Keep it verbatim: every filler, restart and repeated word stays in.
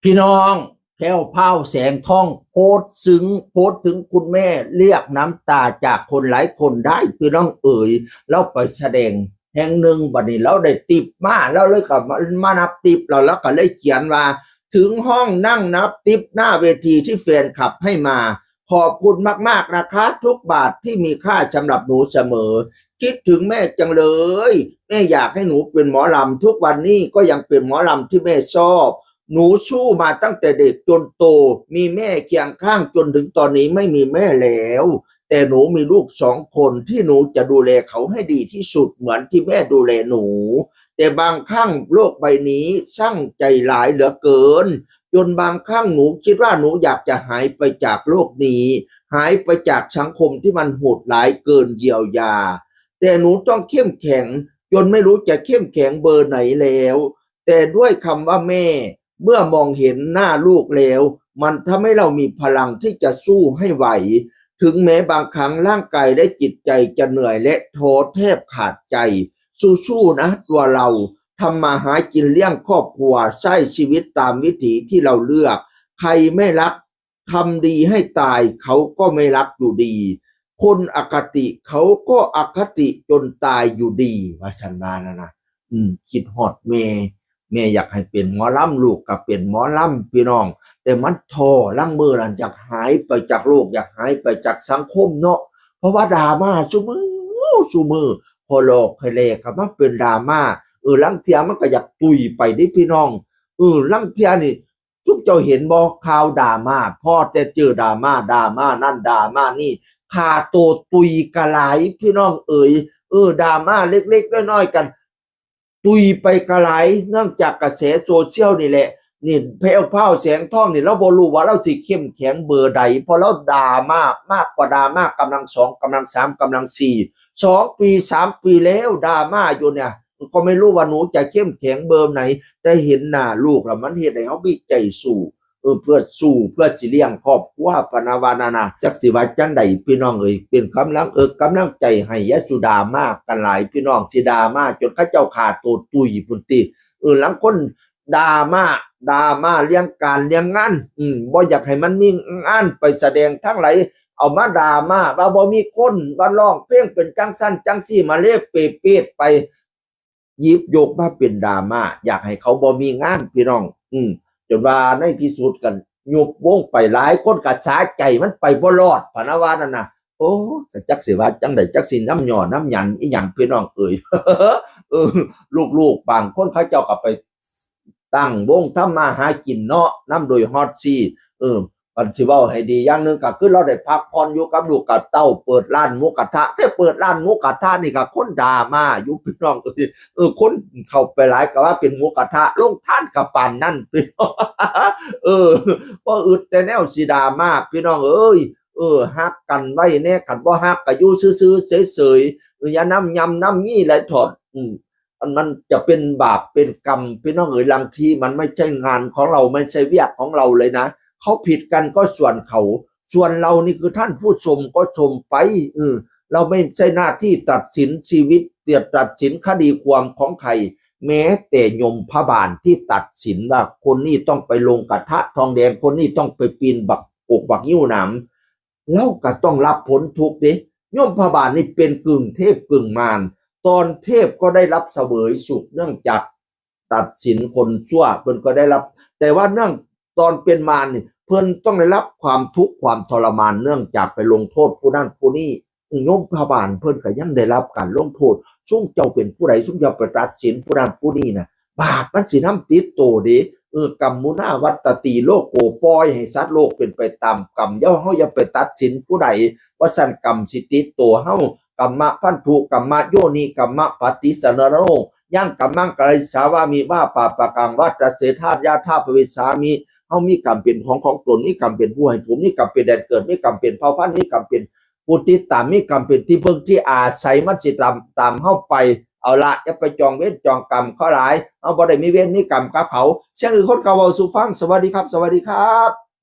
พี่น้อง แพรวพราวแสงทองโพสต์ซึ้ง โพสต์ถึงคุณแม่เรียกน้ำตาจากคนหลายคนได้ พี่น้องเอ๋ย เล่าไปแสดงแห่งหนึ่ง บัดนี้เราได้ติปมา เราเลยก็มามานับติปเรา แล้วก็เลยเขียนว่า ถึงห้องนั่งนับติปหน้าเวทีที่แฟนคลับให้มา ขอบคุณมากๆนะคะ ทุกบาทที่มีค่าสำหรับหนูเสมอ คิดถึงแม่จังเลย แม่อยากให้หนูเป็นหมอลำ ทุกวันนี้ก็ยังเป็นหมอลำที่แม่ชอบ หนูสู้มาตั้งแต่เด็กจนโต มีแม่เคียงข้างจนถึงตอนนี้ไม่มีแม่แล้ว แต่หนูมีลูกสองคนที่หนูจะดูแลเขาให้ดีที่สุดเหมือนที่แม่ดูแลหนู แต่บางครั้งโลกใบนี้ช่างใจร้ายเหลือเกิน จนบางครั้งหนูคิดว่าหนูอยากจะหายไปจากโลกนี้ หายไปจากสังคมที่มันโหดร้ายเกินเยียวยา แต่หนูต้องเข้มแข็ง จนไม่รู้จะเข้มแข็งเบอร์ไหนแล้ว แต่ด้วยคำว่าแม่ เมื่อมองเห็นหน้าลูกแล้ว มันทำให้เรามีพลังที่จะสู้ให้ไหว ถึงแม้บางครั้งร่างกายและจิตใจจะเหนื่อยและท้อแทบขาดใจ สู้ๆนะตัวเรา ทำมาหากินเลี้ยงครอบครัว ใช้ชีวิตตามวิถีที่เราเลือก ใครไม่รัก ทำดีให้ตาย เขาก็ไม่รักอยู่ดี คนอคติ เขาก็อคติจนตายอยู่ดี ว่าซั่นว่านั่นนะ อืม คิดฮอดแม่ แม่อยากให้เป็นหมอลำ ลูกก็เป็นหมอลำ พี่น้อง แต่มันท้อ ลางมื้อนั่นอยากหายไปจากโลก อยากหายไปจากสังคมเนาะ เพราะว่าดราม่าซุมื้อ ซุมื้อ พอหลอกให้แลกก็มาเป็นดราม่า เออ ลางเทื่อมันก็อยากตุยไปเด้พี่น้อง เออ ลางเทื่อนี่ ซุมเจ้าเห็นบ่ ข่าวดราม่า พอแต่เจอดราม่า ดราม่านั่นดราม่านี่ ฆ่าตัวตุยกะหลาย พี่น้องเอ๋ย เออ ดราม่าเล็กๆน้อยๆกัน ตุยไปกะหลาย เนื่องจากกระแสโซเชียลนี่แหละ นี่ แพรวพราวแสงทองนี่ เราบ่รู้ว่าเราสิเข้มแข็งเบอร์ใด เพราะเราดราม่ามากกว่าดราม่ากำลังสอง กำลังสาม กำลังสี่ สองปี สามปีแล้วดราม่าอยู่เนี่ย ก็ไม่รู้ว่าหนูจะเข้มแข็งเบอร์ไหน แต่เห็นหน้าลูกแล้วมันเฮ็ดให้เฮามีใจสู้ เออ เพื่อสู้ เพื่อสิเลี้ยงครอบครัว พะนะว่านั่นนะ จักสิว่าจั่งใด พี่น้องเอ๋ย เป็นกำลังเอิกกำลังใจให้ อย่าสู่ดราม่ากันหลาย พี่น้อง สิดราม่าจนเขาเจ้าฆ่าตัวตุยพุ้นติ เออ ลางคนดราม่า ดราม่าเรื่องการเรื่องงาน อืม บ่อยากให้มันมีงานไปแสดงทางไหน เอามาดราม่าว่าบ่มีคน ว่าร้องเพลงเป็นจั่งซั่นจั่งซี่ มาเลเปเปดไป หยิบยกมาเป็นดราม่า อยากให้เขาบ่มีงาน พี่น้อง อืม จนว่าในที่สุดกันยุบวงไป หลายคนก็สาใจมันไปบ่รอด พะนะว่านั่นนะ โอ้ ก็จักสิว่าจั่งใด จักสินำย่อนำหยังอีหยัง พี่น้องเอ๋ย เออ ลูกๆบางคนเขาเจ้าก็ไปตั้งวงทำมาหากินเนาะ นำโดยฮอตซี่ เออ อันสิเว้าให้ดีอย่างหนึ่งก็คือเราได้พักผ่อนอยู่กับลูกกับเต้า เปิดร้านหมูกระทะ แต่เปิดร้านหมูกระทะนี่ก็คนดราม่าอยู่ พี่น้องเอ้ย เออ คนเข้าไปหลายก็ว่าเป็นหมูกระทะ โรงทานก็ปานนั้น พี่น้อง เออ บ่อึดแต่แนวสิดราม่า พี่น้องเอ้ย เออ ฮักกันไว้แน่ คันบ่ฮักก็อยู่ซื่อๆเฉยๆ เออ อย่านำย่ำนำยี้หลายเถาะ อืม อันมันจะเป็นบาปเป็นกรรม พี่น้องเอ๋ย บางทีมันไม่ใช่งานของเรา ไม่ใช่เวียกของเราเลยนะ เขาผิดกันก็ส่วนเขา ส่วนเรานี่คือท่านผู้ชมก็ชมไป เออ เราไม่ใช่หน้าที่ตัดสินชีวิต เตียตัดสินคดีความของใคร แม้แต่ยมพบาลที่ตัดสินว่าคนนี้ต้องไปลงกระทะทองแดง คนนี้ต้องไปปีนบักกกบักงิ้วหนาม เราก็ต้องรับผลทุกข์เด้ ยมพบาลนี่เป็นกึ่งเทพกึ่งมาร ตอนเทพก็ได้รับเสวยสุข เนื่องจากตัดสินคนชั่ว เพิ่นก็ได้รับ แต่ว่าเนื่อง ตอนเป็นมารนี่ เพิ่นต้องได้รับความทุกข์ความทรมาน เนื่องจากไปลงโทษผู้นั้นผู้นี้ ยมพบาลเพิ่นก็ยังได้รับการลงโทษ ซุมเจ้าเป็นผู้ใด ซุมเจ้าไปตัดสินผู้นั้นผู้นี้นะ บาปมันสินำติดโตเด้ เออ กัมมุนาวัตตตีโลโก ปล่อยให้สัตว์โลกเป็นไปตามกรรม อย่า เฮาอย่าไปตัดสินผู้ใด ว่าซั่นกรรมสิติดโตเฮา กัมมะพันธุ กัมมะโยนิ กัมมะปฏิสนโน ยังกัมมังกะริสสาวามิ ว่าปาปะกัง วัตเสทายาทาปะเวสามิ เฮามีกรรมเป็นของของตน มีกรรมเป็นผู้ให้ผล มีกรรมเป็นแดนเกิด มีกรรมเป็นเผ่าพันธุ์ มีกรรมเป็นผู้ติดตาม มีกรรมเป็นที่พึ่งที่อาศัย มันสิตาม ตามเฮาไป เอาละ อย่าไปจองเวรจองกรรมเขาหลาย เฮาบ่ได้มีเวรมีกรรมกับเขา เสียงอื่นคนเขาเว้าสู่ฟัง สวัสดีครับ สวัสดีครับ